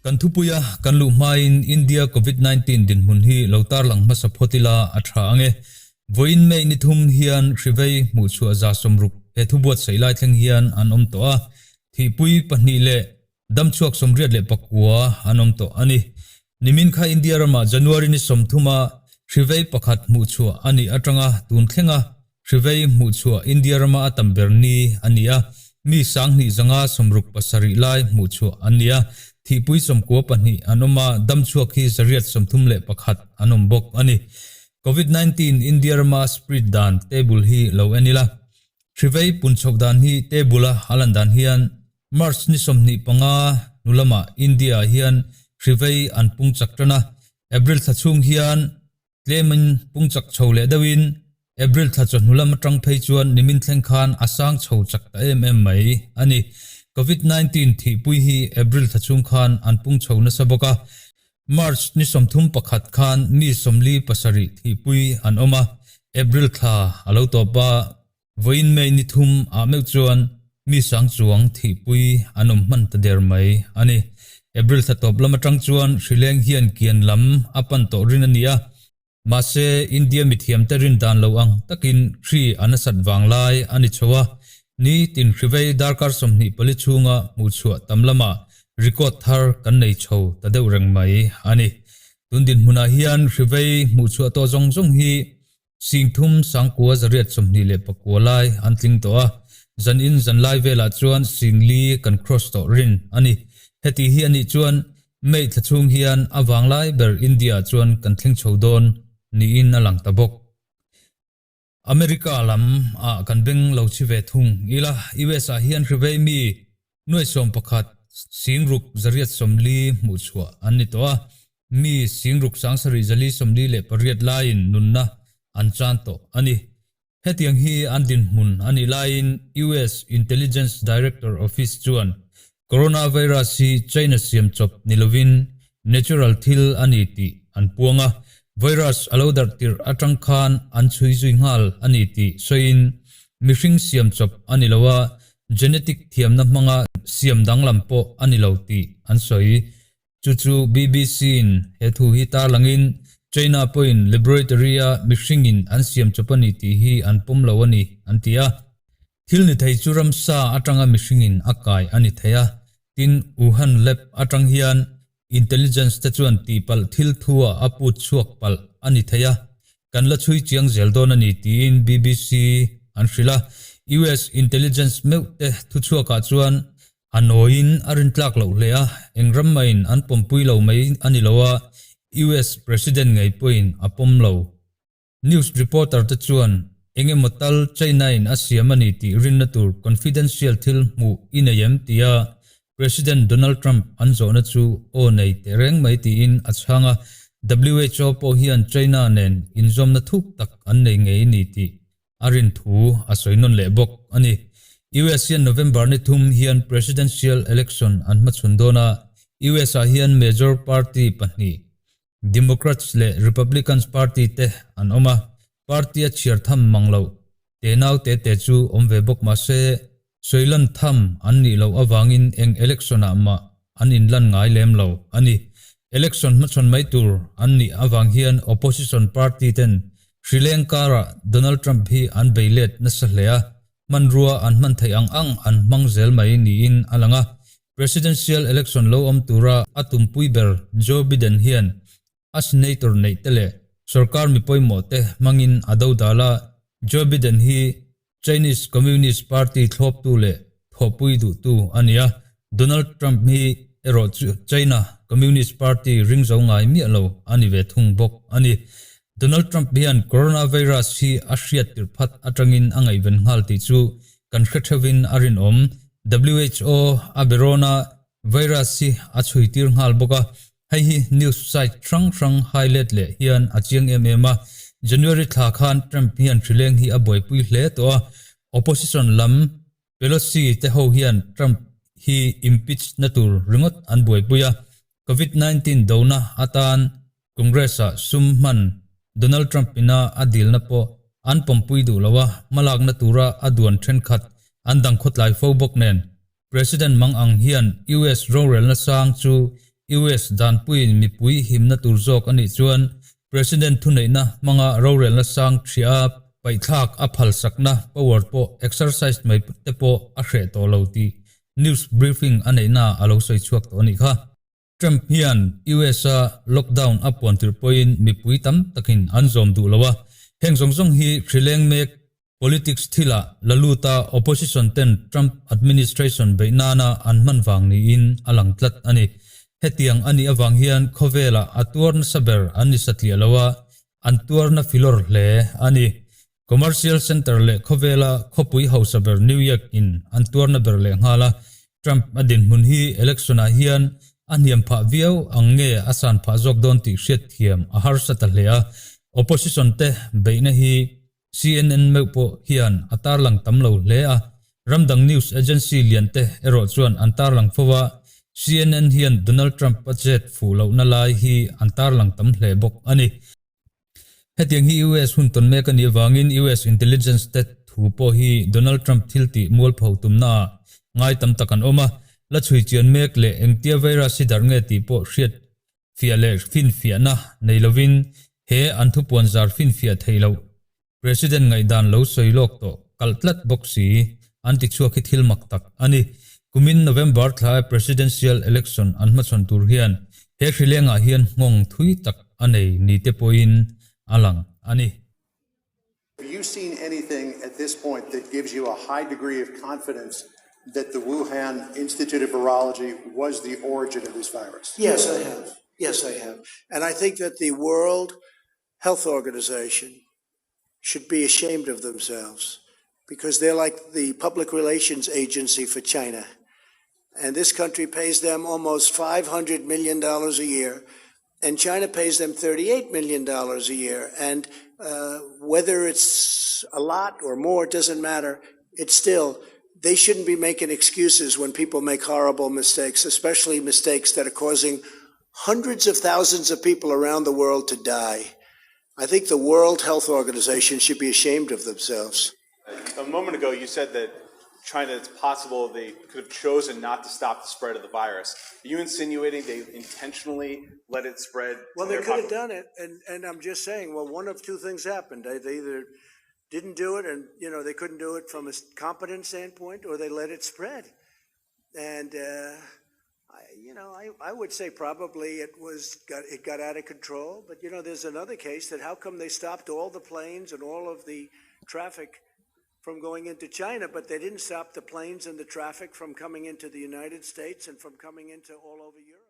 Kan thupuia kan luh hmain India Covid 19 dinhmun hi lo tarlang hmasa phawt ila a tha ang e. Vawiin May ni thum hian hrivei hmuhchhuah 160 he thu buatsaih lai thleng hian an awm tawh a, thihpui pahnih leh Damchhuak 89 an awm tawh a ni. Nimin kha India ramah January ni 30 a hrivei pakhat hmuhchhuah a nih atanga tun thlenga hrivei hmuhchhuah India rama a tam ber ni a ni a, mi 2567 lai hmuhchhuah an ni a, thihpui 92 an awm a, damchhuak hi 131 an awm bawk a ni. Covid 19 India rama spread dan table hi lo en ila. Hrivei punchhawk dan hi table a a lan dan hian March ni 25 hnu lamah India ah hian hri vei an pung chak tan a, April thla chhung hian tlemin pung chak chho leh deuhin April thla chawhnu lam atang phei chuan nimin thleng khan a sang chho chak ta em em mai a ni. Covid 19 thihpui hi April thla chhung khan an pung chho nasa bawk a, March ni 31 khan mi 47 thihpui an awm a, April thla a lo tawp a. Vawiin May ni thum ah meuh chuan mi sang chuang thihpui an awm hman ta der mai a ni. April thla tawp lam atang chuan hrileng hian kian lam a pan tawh rin a ni a, mahse India mithiamte rin dan lo ang takin hri a nasat vang lai a ni chho a, ni tin hrivei darkar 24 chhunga hmuhchhuah tam lamah record thar kan nei chho ta deuh reng mai a ni. Tun dinhmunah hian hrivei hmuhchhuah tawh zawng zawng hi Singthum sangkua 829 lai an tling tawh a, zanin zanlai velah chuan singli kan cross tawh rin a ni. Heti hi anih chuan May thla chhung hian a vanglai ber India ah chuan kan thleng chho dawn niin a lang ta bawk. America lam ah kan beng lo chhi ve thung ila, US ah hian hrivei mi Nuai 11 singruk 840 hmuhchhuah an ni tawh a, mi singruk 7448 laiin nunna an chan tawh a ni. Hetiang hi an dinhmun a nih laiin US Intelligence Director Office chuan Coronavirus hi China siam chawp ni lovin natural thil a ni tih an puang a, virus a lo darh tirh atang khan an chhui zui nghal a ni tih sawiin mihring siam chawp a ni lo a, Genetic thiamna hmanga siam danglam pawh a ni lo tih an sawi. Chu chu BBC-in he thu hi tarlangin China pawhin laboratory-a mihringin an siam chawp a ni tih hi an pawm lo a ni, an ti a. Thil ni thei chu ramsa atanga mihringin a kai a ni thei a, tin Wuhan lab atang hian Intelligence te chuan tihpalh thil thu-ah a put chhuak palh a ni thei a, kan la chhui chiang zel dawn a ni tiin BBC an hrilh a. US intelligence meuh te thuchhuakah chuan a nawiin a rintlak loh hle a, eng ram mahin an pawmpui lo mai a ni lo a, US President ngei pawhin a pawm lo. News reporter te chuan eng emaw tal China in a siam a ni tih rinna tur confidential thil hmuh i nei em tia President Donald Trump an zawhna chu aw nei teh reng mai tiin a chhang a, WHO pawh hian China nen inzawmna thuk tak an nei ngei ni tih a rin thu a sawi nawn leh bawk a ni. US hian November ni thum hian presidential election an hmachhawn dawn a, US ah hian major party pahnih Democrats leh Republicans party te an awm a, party a chhiar tham mang loh tenau te te chu awm ve bawk mah se, sawilan tham an nih loh avangin eng election ah mah an inlan ngai lem lo a ni. Election hmachhawn mai tur an nih avang hian opposition party ten hrileng karah Donald Trump hi an bei let nasa hle a, hmanrua an hman theih ang ang an hmang zel mai niin a lang a. Presidential election lo awm tura a tumpui ber Joe Biden hian a senator neih te leh sorkar mi pawimawh te hmangin a dodal a, Joe Biden hi Chinese Communist Party thlawptu leh thawhpui duhtu a ni a, Donald Trump hi erawh chu China Communist Party ring zo ngai miah lo a ni ve thung bawk a ni. Donald Trump hian coronavirus hi a hriat tirh phat atangin a ngaihven nghal tih chu kan hre theuhin a rinawm. WHO a berawn a, virus hi a chhui tir nghal bawk a, hei hi news site hrang hrang highlight leh hian a chiang em em a. January thla khan Trump hian hrileng hi a buaipui hle tawh a, opposition lam Pelosi te ho hian Trump hi impeach na tur ringawt an buaipui a, Covid 19 dona atan Congress-ah sum hman Donald Trump ina a dilna pawh an pawmpui duh lo a, hmalakna tura a duan thenkhat an dang khawtlai fo bawk nen, President mang ang hian US rorelna sang chu US danpuiin mipui himna tur zawk a nih chuan President thuneihna hmanga rorelna sang ṭhia paihthlak a phalsakna power pawh exercise mai te pawh a hreh tawh lo tih news briefing a neihnaah a lo sawi chhuak tawh a nih kha. Trump hian US-a lockdown a puan tirh pawhin mipui tam takin an zawm duh lo a, heng zawng zawng hi hrileng mek politics thilah la luta opposition ten Trump administration beih nana an hman vang niin a lang tlat a ni. Hetiang a nih avang hian khawvelah a tuar nasa ber an ni satliah lo a, an tuarna filawr hle a ni. Commercial Center leh khawvela khawpui hausa ber New York in an tuarna ber leh nghal a, Trump a dinhmun hi election ah hian a hniam phah viau ang nge a san phah zawk dawn tih hriatthiam a harsa ta hle a, opposition te beihna hi CNN meuh pawh hian a tarlang tam lo hle a, ramdang news agency lian te erawh chuan an tarlang fo a, CNN hian Donald Trump a chet fuh lohna lai hi an tarlang tam hle bawk a ni. Hetiang hi US hun tawn mek a nih avangin US intelligence te thu pawh hi Donald Trump thil tih mualpho tumnaah ngai tam tak an awm a, la chhui chian mek leh engtia virus hi darh nge tih pawh hriat fiah leh finfiahna nei lovin he an thupuan zar finfiah theih loh President ngaihdan lo sawi lawk tawh kalh tlat bawk si an ti chhuak hi thil mak tak a ni. Kumin November thla Presidential Election an hmachhawn tur hian he hrilengah hian nghawng thui tak a nei ni te pawhin a lang a ni. Have you seen anything at this point that gives you a high degree of confidence that the Wuhan Institute of Virology was the origin of this virus? Yes, I have. Yes, I have. And I think that the World Health Organization should be ashamed of themselves because they're like the public relations agency for China. And this country pays them almost $500 million a year, and China pays them $38 million a year. And uh, whether it's a lot or more, it doesn't matter. It's still, they shouldn't be making excuses when people make horrible mistakes, especially mistakes that are causing hundreds of thousands of people around the world to die. I think the World Health Organization should be ashamed of themselves. A moment ago, you said that China, it's possible they could have chosen not to stop the spread of the virus. Are you insinuating they intentionally let it spread? Well, they could have done it, and, and I'm just saying, well, one of two things happened. They, they either didn't do it, and you know they couldn't do it from a competent standpoint, or they let it spread. And uh, I, you know, I, I would say probably it was got it got out of control. But you know, there's another case that how come they stopped all the planes and all of the traffic from going into China, but they didn't stop the planes and the traffic from coming into the United States and from coming into all over Europe.